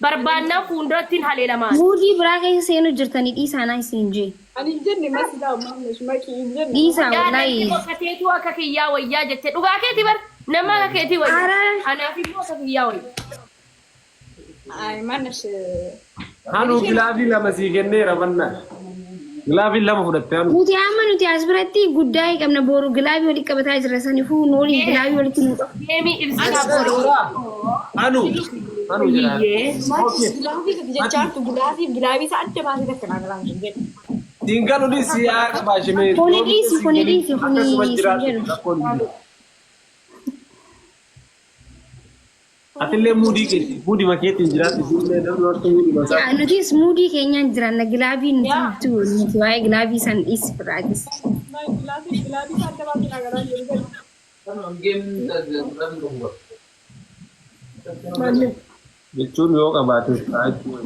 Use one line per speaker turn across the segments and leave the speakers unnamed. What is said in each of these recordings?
Barbaannaan fuuldurattiin haleelamaan.
Muudii biraa keessa seenuu jirtanii dhiisaa naa isin jee.
Ani hin jenne masilaa maamnesh maqii hin jenne.
Dhiisaa
Yaa
wallaahi.
namni bokkateetu akka kiyyaa wayyaa jette dhugaa keeti bar nama akka keetii wayya.
Ara.
Anaaf immoo akka kiyyaa wayya.
Ay maamnesh.
Hanu gilaavii lama sii kenneera bannaa. Gilaavii lama fudhatte hanu.
Nuti amma nuti as biratti guddaa hin qabna boru gilaavii walitti qabataa jirra sanifuu nu waliin gilaavii walitti nu qabu.
Deemii ibsisaa boru.
Hanu. Hanu jedha.
Iyyee.
Maamnesh gilaafii gadi jechaa jirtu gilaafii gilaafii isa adda baasee takka naa galaan hin jedhu.
Siin galu dhiisi yaa qabaashimee.
Kuni dhiisi kuni dhiisi kuni
Akkasuma
siin
jiraatu
jedhu.
rakkoon hin jiru. Atillee muudii keetti muudii makeetiin jiraatti isillee namni akka muudii masaa.
Yaa nutis muudii keenyaan jiraanna gilaavii nuti nuti waa'ee gilaavii san dhiisi firaatis.
Gilaafii gilaafii isa adda baasee naa galaan hin jedhu.
Jechuun yoo qabaate taa'achuu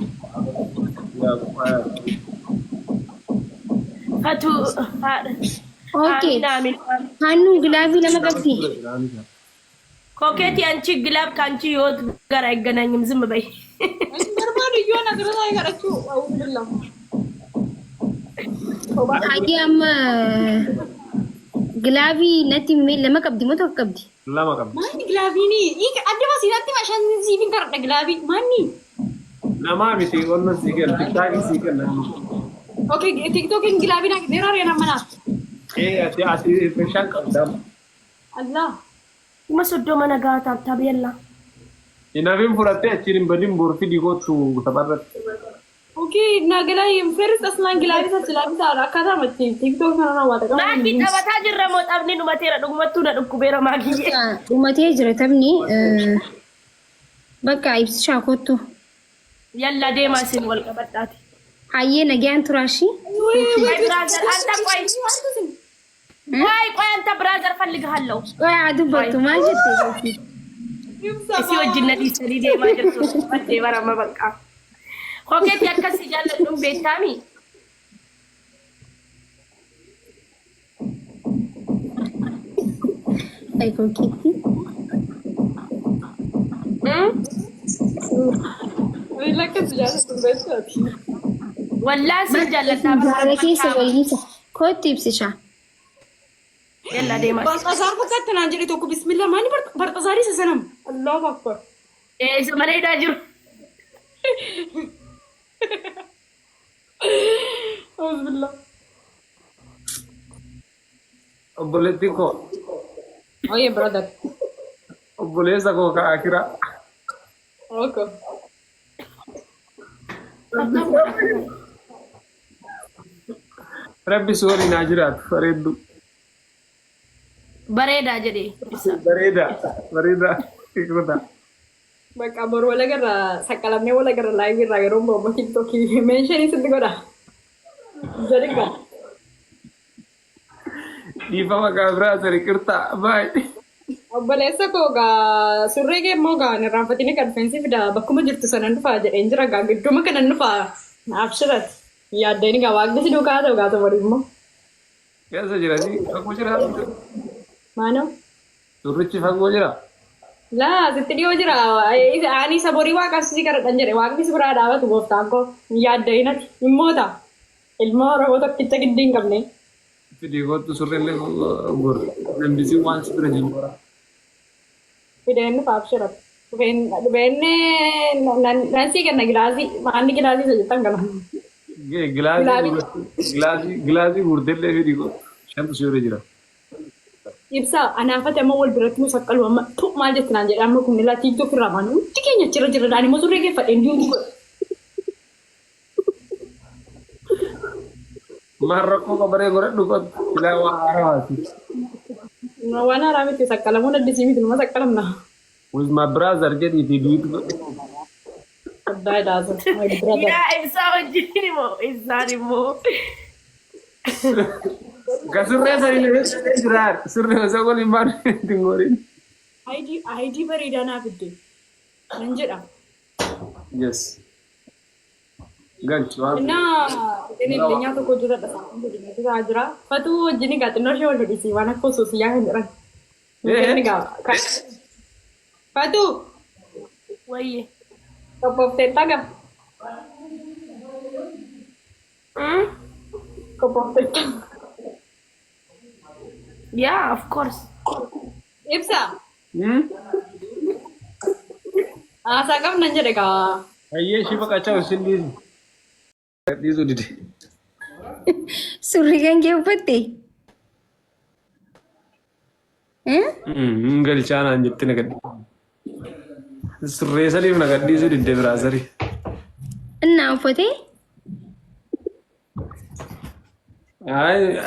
yaa qophaa'aa.
Fatu haadha.
Okay.
Aamin aamin.
Hannu gilaavii lama qabdi.
ኮኬቲ አንቺ ግላብ ከአንቺ ህይወት ጋር አይገናኝም። ዝም በይ።
Hin barbaadu iyyuu ana bira taa'ee kadhachuu awwaala.
Hayyee amma gilaavii natti himee lama qabdi moo tokko qabdi?
Lama qabdi.
Maanni gilaafiini adda baasii natti mashaan siif hin kadhadha gilaafii maanni.
Namaa miti onna sii kenna tiktaakii sii kenna.
Okay tiktookiin gilaafii naa kenneera ari'an ammanaa.
Ee ati ati bishaan qabda.
Allah.
Kuma soddoma nagaa taabtaab yalla.
Hinafin fudhattee achiin hin badin borfi dhikootu tapharratti.
Okay naa first aslaan gilaafii isa gilaafii isaa akkaataa matti tiktook kana naa waata qabu.
Maakii taphataa jirra moo taphni dhumateera dhugumattuu na dhukkubeera maakiyyee.
Dhumatee jira taphni bakka ibsishaa kottu.
Yalla deemaa isin wal qabadhaati.
Hayyee nagaan turaashii.
ቆይ ብራዘር አንተ ቆይ ቆይ ቆይ አንተ ብራዘር ፈልግሃለሁ።
Qoy haa dubbattu maal jette?
Isii wajjin na dhiisanii deemaa jirtu. Baddee barama bakka. Kokeetii akkasii jaalladhuun beektaami.
Ay kokeetti.
Lakkas jaallattu beektaati.
Wallaan sin jaalladhaa
Jaala keessa waliisa. Kottu ibsishaa.
Yalla deemaa.
Barxasaar fakkaatti naan jedhe tokko bismillah maanni barxasaarii isa sanam. Allahu akbar.
Isa mana hidhaa jiru.
Bismillah.
Obboleettiin koo
Oye brother.
obboleessa koo ka akiraa.
Okay.
Rabbi si waliin haa jiraatu bareeddu.
Bareedaa jedhee.
Bareeda bareeda ikrata.
Bakka boru wal agarra saqqalamnee wal agarra laayivii irraa yeroo ba'u tiktookii meeshaan sitti godha. Jedhi gaa.
Dhiifama kaa biraa qirxaa baay'ee.
Obboleessa koo gaa surree kee immoo gaa hin irraanfatini kan feensii fida bakkuma jirtu sanan dhufaa jedheen jira gaa gidduma kanan dhufaa abshirat yaaddeen gaa waaqni si duukaa ta'u gaa ta'u immoo.
Keessa jiranii fagoo jira.
Maanoo?
Surrichi fagoo jira.
Laa sitti dhiyoo jira ani isa borii waaqaaf si kadhadhan jedhe waaqni si biraa dhaabatu gooftaan koo hin yaadda'inati immoota ilma Oromoo tokkicha giddii hin qabne.
Fidii kootu surreellee gor. Lambisiin waan si bira jiru.
Fideen dhufa abshirat. Dhufeen nan sii kenna gilaasii maanni gilaasii isa jettan kana.
Gilaasii gilaasii gilaasii guurtellee fidii kootu. Shantu si bira jira.
Ibsaa anaafate amma wal biratti nu saqqalu amma tu maal jetti naan jedhe amma kun ilaa tiiktook irraa maal hundi keenya achirra jirra dhaan immoo surree geeffadheen diingu godhe.
Maal rakkoo qabaree godhadhu kottu. Silaa waan haarawaati.
Waan haaraa miti saqqalamuun addisii miti numa saqqalamna.
With my brother jedhiitii duutu godhu.
Addaa idaasu. My brother.
Yaa ibsaa wajjin immoo ibsaan immoo.
Ka surree sanii illee jira. Surree osoo waliin baanu hin godhin.
ID bareedaa naa fidde. Nan jedha.
Yes. Galchi waan.
እና እኔ ለኛ tokko jira dha godina jira fatuu wajjin egaa xinnoo ishee wal fedhisi waan akka osoo siyyaa kan jedhan. Fatuu
Wayye.
Qophoofteetta gaa? Qophoofteetta.
Yeah, of course.
Ibsa. Haasaa qabnan jedhe gaa.
Hayyee ishii baqachaa isin dhiisu. Dhiisuu dide.
Surrii kan kee uffatte?
Hin galchaa naan jetti na gadhiisu. Surree saniif na gadhiisuu didde biraa sarii.
Innaa uffatee?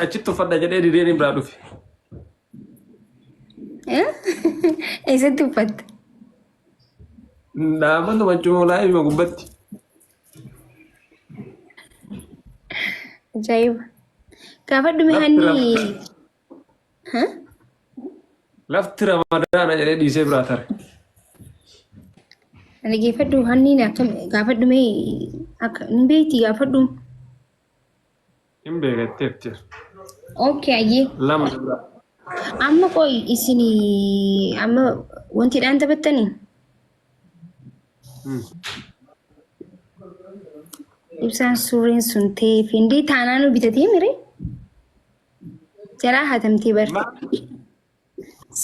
Achitti uffadha jedhee dideen biraa dhufe.
Eessatti uffatta?
Dhaabbatu maccuu ima gubbatti.
Ajaa'iba. Gaafadhu mi'aanni.
Lafti ramadaana jedhee dhiisee biraa tare.
Dhaggeeffadhu hanniin akkam gaafadhu mee akka ni beekti gaafadhu.
Hin beekatteetti.
Okay, ayyee.
Lama biraa.
Amma qoy isin amma wantiidhaan taphattanii? Ibsaan surreen sun ta'ee fi indee taanaan nu bitatee mire? Jalaa hatamtee bar.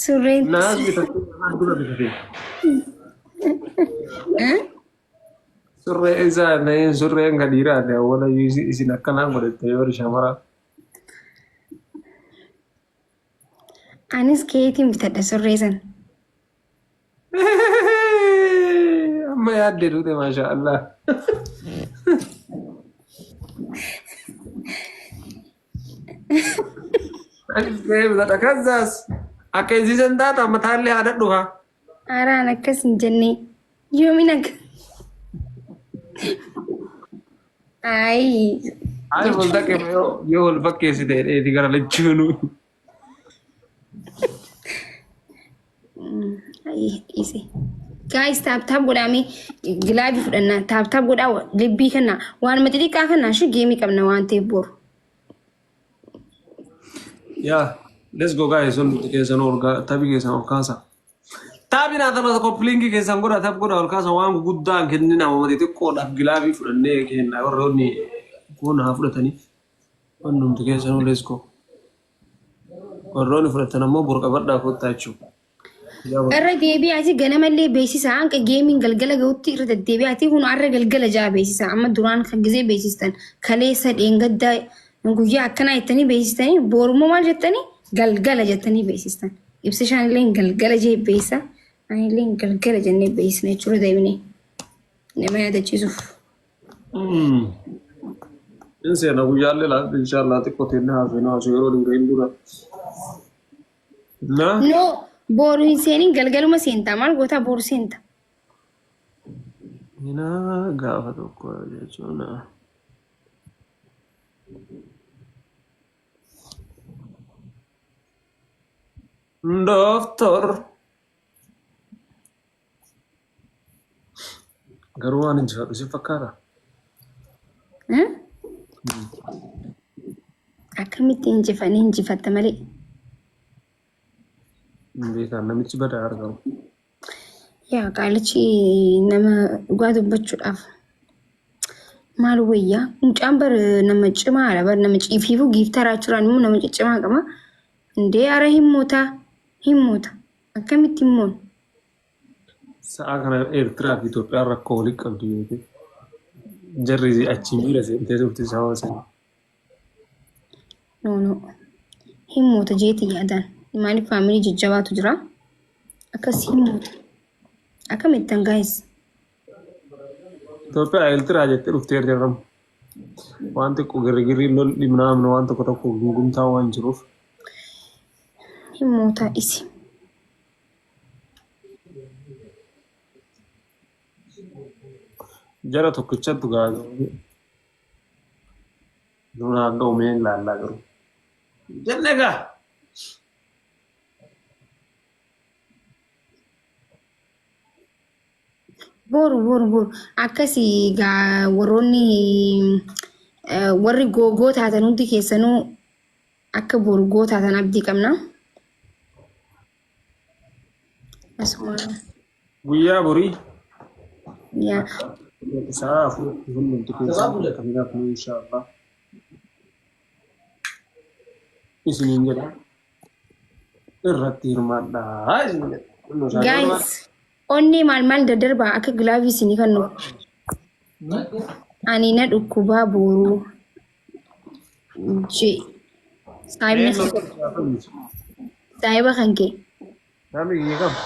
Surreen.
Naas bitatee naas dura bitatee. Surree isaa na'een surreen kan dhiiraati awwala isin akkanaan godhatte yoo shamaraa.
Anis keetiin bitadha surree sana.
Amma yaaddee duute maashaa Allah. Anis gahee bitadha kazaas akka isiisan taata amma taallee haadha dhufa.
Araan akkas hin jenne yoomiin akka. Ayi.
Ayi wal taqqee yoo wal fakkeessite dheeti gara lachuunu.
Ayi dhiise. Guys, tap tap godhaame glove fudhannaa, tap tap godhaa, libbii kana waanuma xixiqqaa kana shi game qabna waan ta'eef boru.
Yaa, let's go guys, hundi keessan ol taphi keessan ol kaasa. Taphii naa tapha copy link keessan godha, tap godha, ol kaasa. Waan guddaan kennina nama xixiqqoodhaaf glove fudhannee kenna, warroonni kun haa fudhatanii. Hundumti keessanuu let's go. Warroonni fudhatan ammoo burqabadhaa kottaa jechuudha.
Irra deebi'aati ganamallee beeksisa, hanqa gameiin galgala gahutti irra deddeebi'aati. Kun har'a galgala ja'a beeksisa. Amma duraan kan gizee beeksistan kaleessa dheengaddaa guyyaa akkanaa jettanii beeksistanii, boorummoo maal jettanii galgala jettanii beeksistan. Ibsishaan illee galgala jee beeksisa. Ani illee galgala jennee beeksisna jechuudha deebinee nama yaadachiisuuf.
In seena guyyaallee laata inshaallah, xiqqoo teennee haasofna, haasoo yeroo dura hin dura. Na
No, boru hin seenin, galgaluma seentaa, maal gootaa boru seenta.
Ina gaafa tokko jechuun. Dooftor. Garuu waan injifadhu si fakkaata.
Akkamitti injifanii injifatta malee?
Hin beekan, namichi badaa argamu.
Yaa qaalichi nama, dhugaa dubbachuudhaaf maal wayyaa, mucaan bar nama cimaadha bar, nama ciifiifuu giiftaraa jiraan immoo nama ciccimaa qaba. Indee ara himmoota himmoota akkamitti himmoon?
Sa'a kana Eertiraa fi Itoophiyaan rakkoo walitti qabdi beekee. Jarri achi miira seentee turte sababa sanii.
No, no. Himmoota jeeti yaadaan. Maaliif, family jajjabaatu jira. Akkas himmoota. Akkamittan guys?
Itoophiyaa Eertiraa jettee dhuftee jirramu. Waan xiqqoo girgirri lolli naamni waan tokko tokko gungumtaa waan jiruuf.
Himmoota isi.
Jara tokkichatu gaa duraan dhoomee ilaallaa jiru. Jenne gaa.
Boru, boru, boru akkasii gaa, warroonni warri googoo taatan hundi keessanuu akka boru goo taatan abdii qabna. Asuma
Guyyaa borii
Yaa.
Sa'a afuritti hundumti keessan kan gaafnu inshaallah. Isiniin jedha. Irratti hirmaadhaa isin jedha.
Guys, onnee maal maal daddarbaa akka glove isinii kennu. Ani na dhukkubaa booruu. Je. Saayibni saayiba kan kee.
Namni kiyya qaba.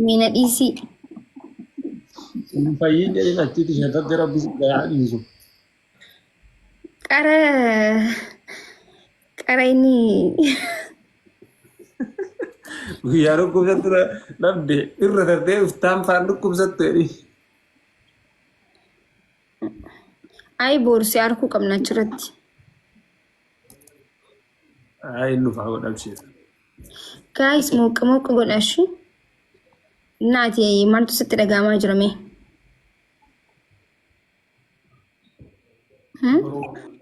Miina dhiisii.
Hin fayyin jedhin achitti shatatti rabbi si gahaa dhiisu.
Qara qara inni
Guyyaa dhukkubsattu dhabde irra tartee uftaan faan dhukkubsattu jedhi.
Ayi boorsee arkuu qabna achirratti.
Ayi inni dhufaa godhamsiisa.
Guys, mooqa mooqa godhashi. Naati maaltu sitti dhaga'amaa jira mee? Hmm?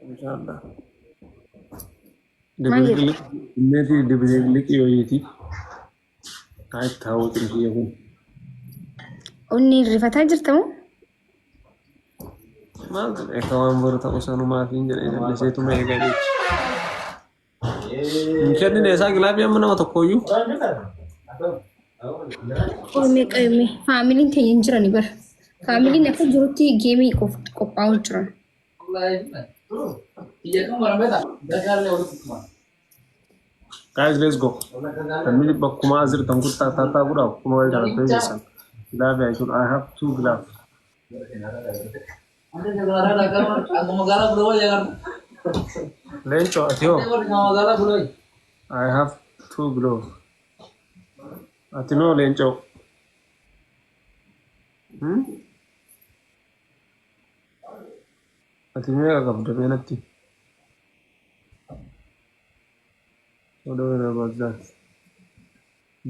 Inshaallah.
Maal jedhu?
Inneeti dibiliqii wayiiti. Ayi taa'uu xinxiyya kun.
Onni rifataa jirta moo?
Maal ta'e akka waan boru ta'u sanumaaf hin jedhee jalliseetuma eegaa jechi. Hin kennine isaa glove amma nama tokkoyyuu.
Ormee qabime faamiliin keenya hin jirani bara. Faamiliin akka jirutti game qophaa'u jiran.
Guys, let's go. Namni bakkuma as jirtan kun taataa godhaa akkuma wayii kana beeksisan. Glove I should I have two glove. Leencoo ati hoo? I have two glove. Ati noo leencoo? Hmm? Ati meeqa qabda meenatti? I don't know about that.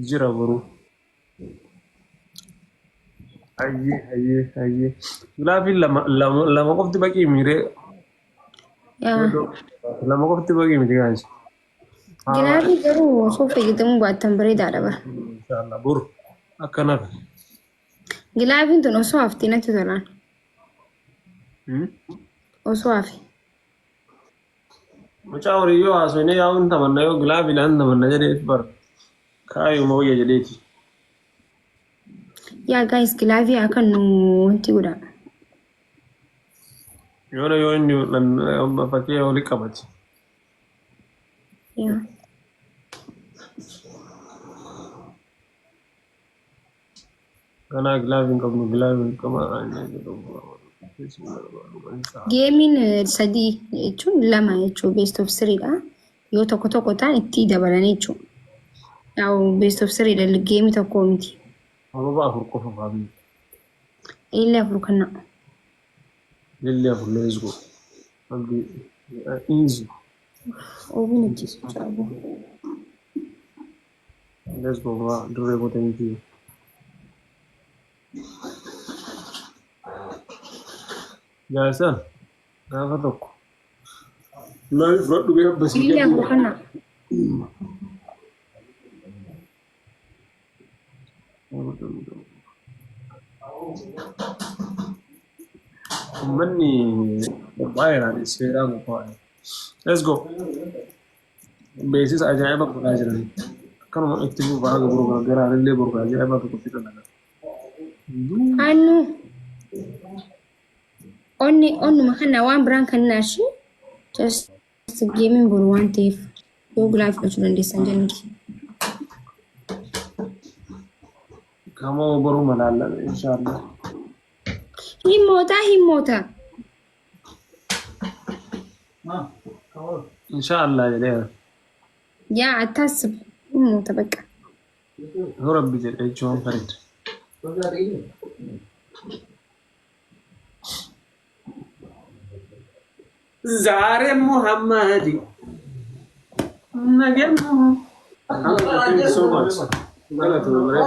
Jira boruu. Hayyee hayyee hayyee. Gloveiin lama lama lama qofti baqii miiree.
Yaa.
Lama qofti baqii miti guys.
Glove garuu osoo fayyadamuu baattan bareedaadha bara.
Inshallah boru akkanaaf.
Gloveiin tun osoo hafte natti tolaan. Osoo hafe.
Mucaa horii yoo haasofne yaa'uun tamanna yoo gloveiidhaan tamanna jedhee bar kaayuma wayya jedheeti.
Yaa guys, glove akka nu wanti godha.
Yoona yoo inni fakkii olii qabate.
Yaa.
Ganaa glove hin qabnu glove hin qabnu.
Gameiin sadii jechuun lama jechuun best of threedha. Yoo tokko tokko ta'an itti dabalanii jechuudha. Yaa'u best of threedha game tokko miti.
Sababa afur qofa faamii.
Illee afur kanna.
Lilli afur, let's go. Abdi easy.
Oobiin ajjeesu jira.
Let's go bro. Dirree koo thank you. Jaarsan gaafa tokko. Namni fudhadhu bee abbasii
Illee afur kanna.
Uummanni qophaa'eera seeraan qophaa'e. Let's go. Beeksisa ajaa'iba godhaa jiran. Akkanuma itti fufaa haga boru garaan illee boru ajaa'iba tokko fidan.
Annu onni onnuma kana waan biraan kan naashi just gameiin boru waan ta'eef yoo glove fudhachuu dandeessan jennuti.
Kamoo boru malaallame inshaallah.
Himmoota himmoota.
Inshaallah jedheera.
Yaa attaasib himmoota bakka.
Yoo rabbi jedhe jechuun farid. ዛሬ ሙሐመድ ነገ Thank you so much. Galatoomaa.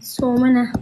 Soomana.